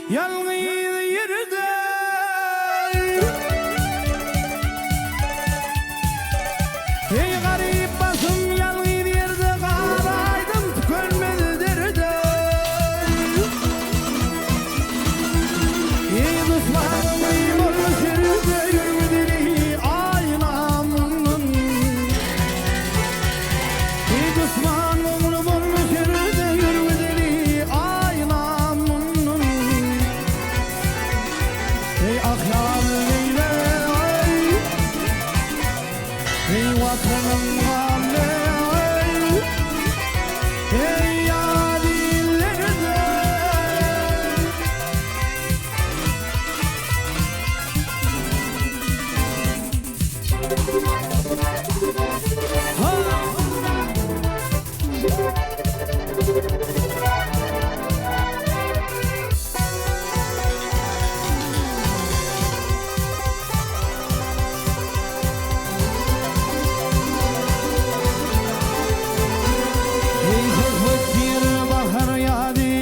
Ýalňyz ýerde. Eý garyp başym ýalňyz ýerde galaýdym tükenmez derde. Eý duşmanyň boldy şerde ýürgüdini aýnamdan. Eý duşman ogly boldy şerde ýürgüdini aýnamdan. Eý ahýal beýle eý. Eý Watanym galdy eý. Eý ýat illerde. Eý söhbet ýeri bahar ýazy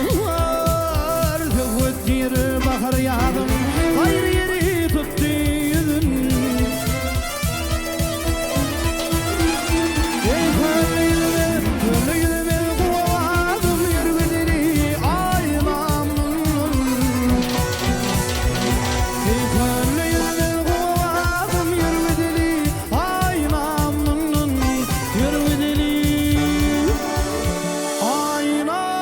Ýar söhbet ýeri bahar ýazyň Gaýry ýeri tutdy ýüzün Eý köne ýüzüme, köne ýüzüme guwandym Ýürgüdini aýnamdan Eý köne ýüzüme guwandym Ýürgüdini aýnamdan Ýürgüdini aýnamdan.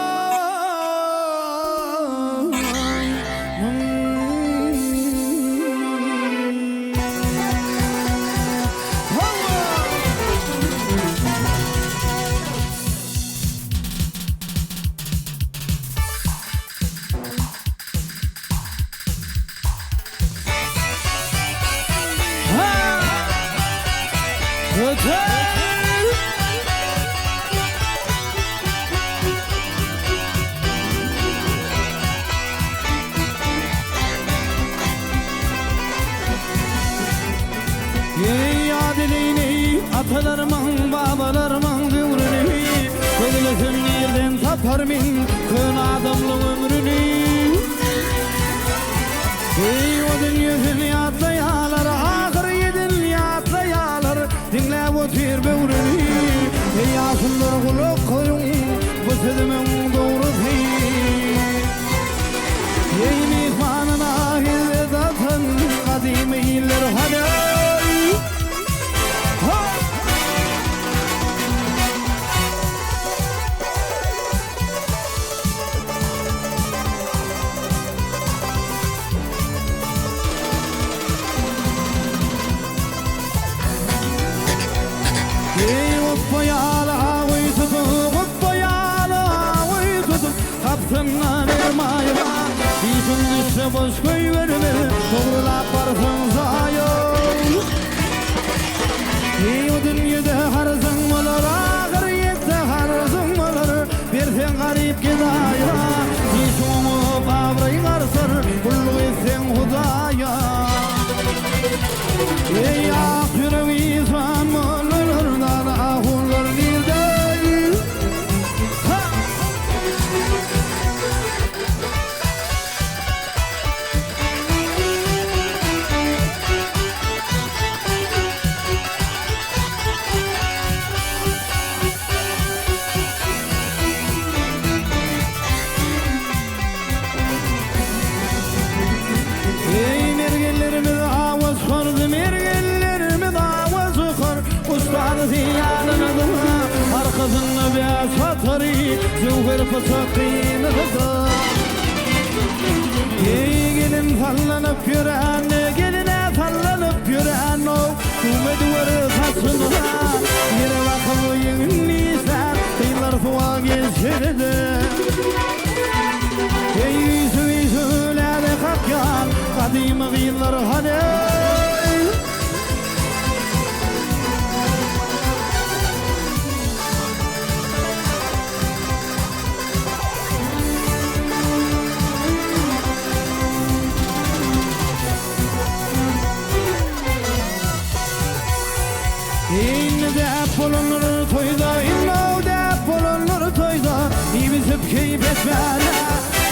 Eý, ýadyleýin, atalarymyň, babalarymyň döwrüni, Gözlesem nirden tapar men köne adamlyk ömrüni. Eý, o dünýesini ýatlaýarlar, ahyr ýedin ýatlaýarlar, Diňläp otyr böwrüni. Eý, ýaşulular gulak goýuň, bu sözümiň dogrusy. Eý myhmanyna hezzet atan gadymy iller hany? Ha! Eý gupba ýaly awy tutup, gupba ýaly awy tutup, Gapysynda bir maýa bar. Işiň düşse boş goýberme, Dogrulap barsaň zaýa. Eý o dünýede harzyň bolar, Ahyr ýetse harzyň bolar, Berseň garyp gedaýa. Işiň oňup abraýyň artar, Gulluk etseň Hudaýa. Eý ak ýürek işan mollalar, Dana ahunlar nirde? Ha! Eý mergenlerimiz awa çykardy, mergenlerimiz awa çykar, Ussady ýanynda, arkasynda bäş hatary, jöwher pyçak gynada. Eý gelin sallanyp ýören, gelin-ä sallanyp ýören-ow, Tüwme düwer saçyna, ýere bakyp ýeňin işlär, gyzlar suwa geçende. Eý üýşüp-üýşüp läle kakýan gadymy gyzlar hany? Indi däp bolanlar toýda, indi-ow däp bolanlar toýda, iýip-içip. keýp etmäne.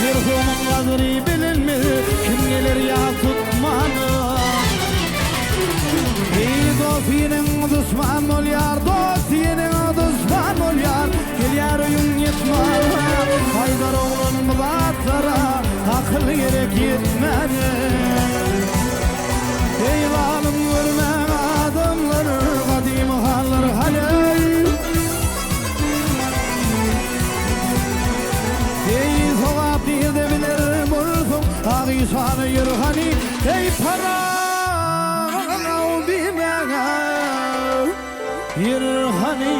Merhumyň gadyry bilinmez, kim geler ýas tutmana. Eý dost diýeniň duşman bolýar, dost diýeniň duşman bolýar, gelýär öýüň ýykmana. Aýdar oglan bu zatlara, akyl gerek ýetmäne. Eý zalym görmäň adamlar, gadymy hallar hany. Eý sogap nirde biler bolsaň, ak işana ýör hany. Eý paraw diýmäň ýer hany.